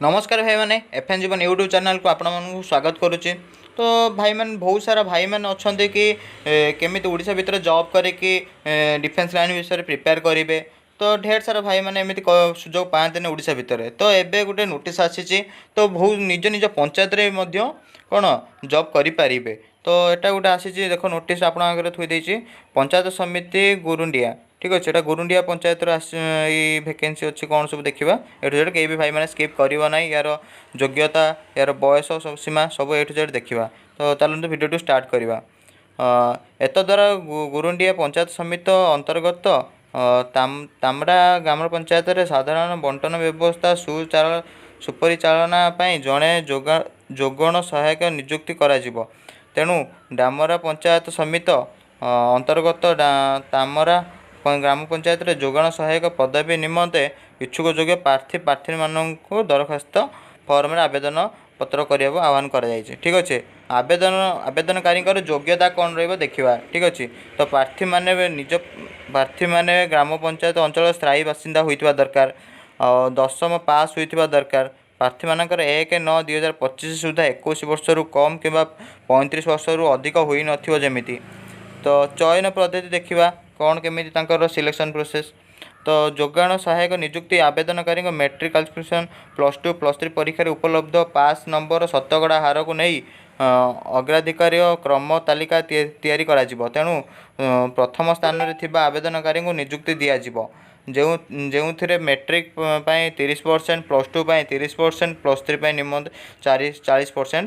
ନମସ୍କାର ଭାଇମାନେ, F N ଜୀବନ YouTube ଚ୍ୟାନେଲ୍କୁ ଆପଣମାନଙ୍କୁ ସ୍ୱାଗତ କରୁଛି। ତ ଭାଇମାନେ, ବହୁତ ସାରା ଭାଇମାନେ ଅଛନ୍ତି କି କେମିତି ଓଡ଼ିଶା ଭିତରେ ଜବ୍ କରିକି ଡିଫେନ୍ସ ଲାଇନ୍ ବିଷୟରେ ପ୍ରିପେୟାର କରିବେ। ତ ଢେର ସାରା ଭାଇମାନେ ଏମିତି ସୁଯୋଗ ପାଆନ୍ତିନି ଓଡ଼ିଶା ଭିତରେ। ତ ଏବେ ଗୋଟେ ନୋଟିସ୍ ଆସିଛି, ତ ବହୁତ ନିଜ ନିଜ ପଞ୍ଚାୟତରେ ମଧ୍ୟ କ'ଣ ଜବ୍ କରିପାରିବେ। ତ ଏଇଟା ଗୋଟେ ଆସିଛି, ଦେଖ, ନୋଟିସ୍ ଆପଣଙ୍କ ଆଗରେ ଥୋଇ ଦେଇଛି। ପଞ୍ଚାୟତ ସମିତି ଗୁରୁଣ୍ଡିଆ, ଠିକ୍ ଅଛି। ଏଇଟା ଗୁରୁଣ୍ଡିଆ ପଞ୍ଚାୟତର ଆସି ଏଇ ଭେକେନ୍ସି ଅଛି। କ'ଣ ସବୁ ଦେଖିବା ଏଠୁ ଜେଡ଼। କେହି ବି ଭାଇମାନେ ସ୍କିପ୍ କରିବ ନାହିଁ। ୟାର ଯୋଗ୍ୟତା, ୟାର ବୟସ ସବୁ ସୀମା ସବୁ ଏଠୁ ଜେଡ଼ ଦେଖିବା। ତ ଚାଲନ୍ତୁ, ଭିଡ଼ିଓଟି ଷ୍ଟାର୍ଟ କରିବା। ଏତଦ୍ୱାରା ଗୁରୁଣ୍ଡିଆ ପଞ୍ଚାୟତ ସମିତି ଅନ୍ତର୍ଗତ ତାମଡ଼ା ଗ୍ରାମ ପଞ୍ଚାୟତରେ ସାଧାରଣ ବଣ୍ଟନ ବ୍ୟବସ୍ଥା ସୁପରିଚାଳନା ପାଇଁ ଜଣେ ଯୋଗାଣ ସହାୟକ ନିଯୁକ୍ତି କରାଯିବ। ତେଣୁ ଡାମରା ପଞ୍ଚାୟତ ସମିତି ଅନ୍ତର୍ଗତ ତାମରା ଗ୍ରାମ ପଞ୍ଚାୟତରେ ଯୋଗାଣ ସହାୟକ ପଦବୀ ନିମନ୍ତେ ଇଚ୍ଛୁକ ଯୋଗ୍ୟ ପ୍ରାର୍ଥୀ ପ୍ରାର୍ଥିନୀମାନଙ୍କୁ ଦରଖାସ୍ତ ଫର୍ମରେ ଆବେଦନ ପତ୍ର କରିବାକୁ ଆହ୍ୱାନ କରାଯାଇଛି। ଠିକ୍ ଅଛି। ଆବେଦନକାରୀଙ୍କର ଯୋଗ୍ୟତା କ'ଣ ରହିବ ଦେଖିବା। ଠିକ୍ ଅଛି। ତ ପ୍ରାର୍ଥୀମାନେ ଗ୍ରାମ ପଞ୍ଚାୟତ ଅଞ୍ଚଳ ସ୍ଥାୟୀ ବାସିନ୍ଦା ହୋଇଥିବା ଦରକାର ଆଉ 10ମ ପାସ୍ ହୋଇଥିବା ଦରକାର। ପ୍ରାର୍ଥୀମାନଙ୍କର 1/9/2025 ସୁଦ୍ଧା 21 ବର୍ଷରୁ କମ୍ କିମ୍ବା 35 ବର୍ଷରୁ ଅଧିକ ହୋଇନଥିବ ଯେମିତି। ତ ଚୟନ ପଦ୍ଧତି ଦେଖିବା, କ'ଣ କେମିତି ତାଙ୍କର ସିଲେକ୍ସନ୍ ପ୍ରୋସେସ୍। ତ ଯୋଗାଣ ସହାୟକ ନିଯୁକ୍ତି ଆବେଦନକାରୀଙ୍କ ମେଟ୍ରିକ୍ କ୍ୱାଲିଫିକେସନ୍, +2, +3 ପରୀକ୍ଷାରେ ଉପଲବ୍ଧ ପାସ୍ ନମ୍ବର ଶତକଡ଼ା ହାରକୁ ନେଇ ଅଗ୍ରାଧିକାର କ୍ରମ ତାଲିକା ତିଆରି କରାଯିବ। ତେଣୁ ପ୍ରଥମ ସ୍ଥାନରେ ଥିବା ଆବେଦନକାରୀଙ୍କୁ ନିଯୁକ୍ତି ଦିଆଯିବ, ଯେଉଁଥିରେ ମେଟ୍ରିକ୍ ପାଇଁ 30%, +2 ପାଇଁ 30%, +3 ପାଇଁ ନିମନ୍ତେ 40%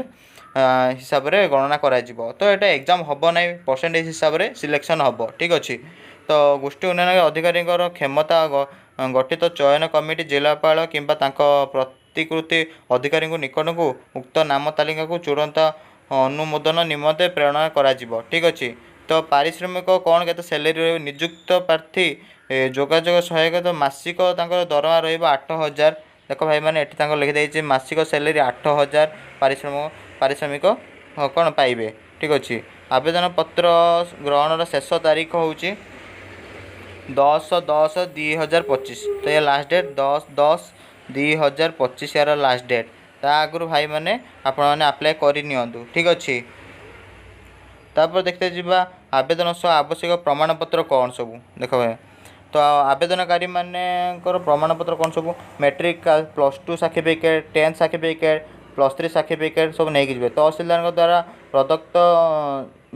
ହିସାବରେ ଗଣନା କରାଯିବ। ତ ଏଇଟା ଏକ୍ଜାମ୍ ହେବ ନାହିଁ, ପରସେଣ୍ଟେଜ୍ ହିସାବରେ ସିଲେକ୍ସନ୍ ହେବ। ଠିକ୍ ଅଛି। ତ ଗୋଷ୍ଠୀ ଉନ୍ନୟନ ଅଧିକାରୀଙ୍କର କ୍ଷମତା ଗଠିତ ଚୟନ କମିଟି ଜିଲ୍ଲାପାଳ କିମ୍ବା ତାଙ୍କ ପ୍ରତିକୃତି ଅଧିକାରୀଙ୍କ ନିକଟକୁ ଉକ୍ତ ନାମ ତାଲିକାକୁ ଚୂଡ଼ାନ୍ତ ଅନୁମୋଦନ ନିମନ୍ତେ ପ୍ରେରଣ କରାଯିବ। ଠିକ୍ ଅଛି। ତ ପାରିଶ୍ରମିକ କ'ଣ, କେତେ ସ୍ୟାଲେରୀ ରହିବ? ନିଯୁକ୍ତ ପ୍ରାର୍ଥୀ ଯୋଗାଯୋଗ ସହାୟକ, ତ ମାସିକ ତାଙ୍କର ଦରମା ରହିବ 8000। ଦେଖ ଭାଇମାନେ, ଏଠି ତାଙ୍କର ଲେଖିଦେଇଛି, ମାସିକ ସ୍ୟାଲେରୀ 8000 ପାରିଶ୍ରମିକ କ'ଣ ପାଇବେ। ଠିକ୍ ଅଛି। ଆବେଦନ ପତ୍ର ଗ୍ରହଣର ଶେଷ ତାରିଖ ହେଉଛି 10/10/2025। ତ ଏ ଲାଷ୍ଟ ଡେଟ୍ 10/10/2025 ୟାର ଲାଷ୍ଟ ଡେଟ୍। ତା ଆଗରୁ ଭାଇମାନେ, ଆପଣମାନେ ଆପ୍ଲାଏ କରିନିଅନ୍ତୁ। ଠିକ୍ ଅଛି। ତାପରେ ଦେଖିତେ ଯିବା ଆବେଦନ ସହ ଆବଶ୍ୟକ ପ୍ରମାଣପତ୍ର କ'ଣ ସବୁ। ଦେଖ ଭାଇ, ତ ଆବେଦନକାରୀ ମାନଙ୍କର ପ୍ରମାଣପତ୍ର କ'ଣ ସବୁ? Matric, +2 certificate, 10th certificate, +3 certificate ସବୁ ନେଇକି ଯିବେ। ତହସିଲଦାରଙ୍କ ଦ୍ୱାରା ପ୍ରଦତ୍ତ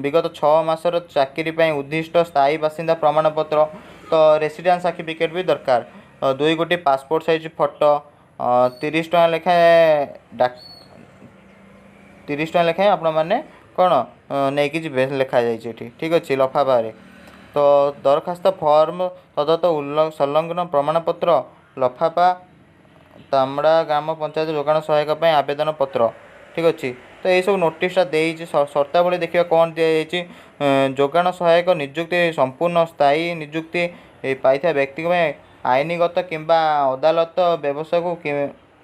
ବିଗତ 6 ମାସର ଚାକିରି ପାଇଁ ଉଦ୍ଦିଷ୍ଟ ସ୍ଥାୟୀ ବାସିନ୍ଦା ପ୍ରମାଣପତ୍ର, ତ ରେସିଡେନ୍ସ ସାର୍ଟିଫିକେଟ୍ ବି ଦରକାର। ଦୁଇ ଗୋଟି ପାସପୋର୍ଟ ସାଇଜ୍ ଫଟୋ, 30 ଟଙ୍କା ଲେଖାଏଁ ଡାକ 30 ଟଙ୍କା ଲେଖାଏଁ ଆପଣମାନେ କ'ଣ ନେଇକି ଯିବେ, ଲେଖାଯାଇଛି ଏଠି। ଠିକ୍ ଅଛି, ଲଫାପାରେ। ତ ଦରଖାସ୍ତ ଫର୍ମ ତଦତ ସଂଲଗ୍ନ ପ୍ରମାଣପତ୍ର ଲଫାପା, ତାମଡ଼ା ଗ୍ରାମ ପଞ୍ଚାୟତ ଯୋଗାଣ ସହାୟକ ପାଇଁ ଆବେଦନ ପତ୍ର। ଠିକ୍ ଅଛି। ତ ଏଇସବୁ ନୋଟିସଟା ଦେଇଛି। ସର୍ତ୍ତାବଳୀ ଦେଖିବା କ'ଣ ଦିଆଯାଇଛି। ଯୋଗାଣ ସହାୟକ ନିଯୁକ୍ତି ସମ୍ପୂର୍ଣ୍ଣ ସ୍ଥାୟୀ ନିଯୁକ୍ତି ପାଇଥିବା ବ୍ୟକ୍ତିଙ୍କ ପାଇଁ ଆଇନଗତ କିମ୍ବା ଅଦାଲତ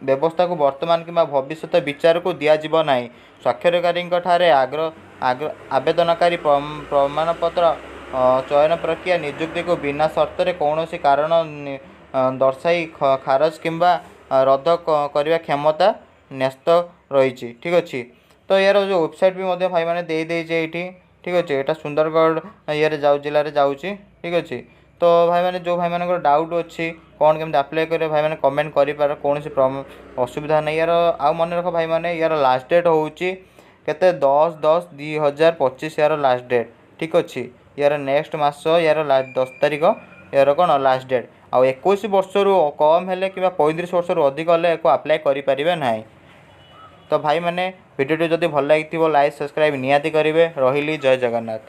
ବ୍ୟବସ୍ଥାକୁ ବର୍ତ୍ତମାନ କିମ୍ବା ଭବିଷ୍ୟତ ବିଚାରକୁ ଦିଆଯିବ ନାହିଁ। ସ୍ୱାକ୍ଷରକାରୀଙ୍କ ଠାରେ ଆବେଦନକାରୀ ପ୍ରମାଣପତ୍ର, ଚୟନ ପ୍ରକ୍ରିୟା ନିଯୁକ୍ତିକୁ ବିନା ସର୍ତ୍ତରେ କୌଣସି କାରଣ ଦର୍ଶାଇ ଖାରଜ କିମ୍ବା ରଦ୍ଦ କରିବା କ୍ଷମତା ନ୍ୟସ୍ତ ରହିଛି। ଠିକ୍ ଅଛି। ତ ଏହାର ଯେଉଁ ୱେବସାଇଟ୍ ବି ମଧ୍ୟ ଭାଇମାନେ ଦେଇଦେଇଛି ଏଇଠି। ଠିକ୍ ଅଛି। ଏଇଟା ସୁନ୍ଦରଗଡ଼ ଇଏରେ ଯାଉ ଜିଲ୍ଲାରେ ଯାଉଛି। ଠିକ୍ ଅଛି। ତ ଭାଇମାନେ, ଯେଉଁ ଭାଇମାନଙ୍କର ଡାଉଟ୍ ଅଛି କ'ଣ କେମିତି ଆପ୍ଲାଏ କରିବେ, ଭାଇମାନେ କମେଣ୍ଟ କରିପାର, କୌଣସି ଅସୁବିଧା ନାହିଁ ୟାର। ଆଉ ମନେ ରଖ ଭାଇମାନେ, ୟାର ଲାଷ୍ଟ ଡେଟ୍ ହେଉଛି କେତେ? 10/10/2025 ୟାର ଲାଷ୍ଟ ଡେଟ୍। ଠିକ୍ ଅଛି। ୟାର ନେକ୍ସଟ ମାସ ୟାର 10 ତାରିଖ ୟାର କ'ଣ ଲାଷ୍ଟ ଡେଟ୍। ଆଉ 21 ବର୍ଷରୁ କମ୍ ହେଲେ କିମ୍ବା 35 ବର୍ଷରୁ ଅଧିକ ହେଲେ ୟାକୁ ଆପ୍ଲାଏ କରିପାରିବେ ନାହିଁ। ତ ଭାଇମାନେ, ଭିଡ଼ିଓଟି ଯଦି ଭଲ ଲାଗିଥିବ, ଲାଇକ୍, ସବସ୍କ୍ରାଇବ୍ ନିହାତି କରିବେ। ରହିଲି, ଜୟ ଜଗନ୍ନାଥ।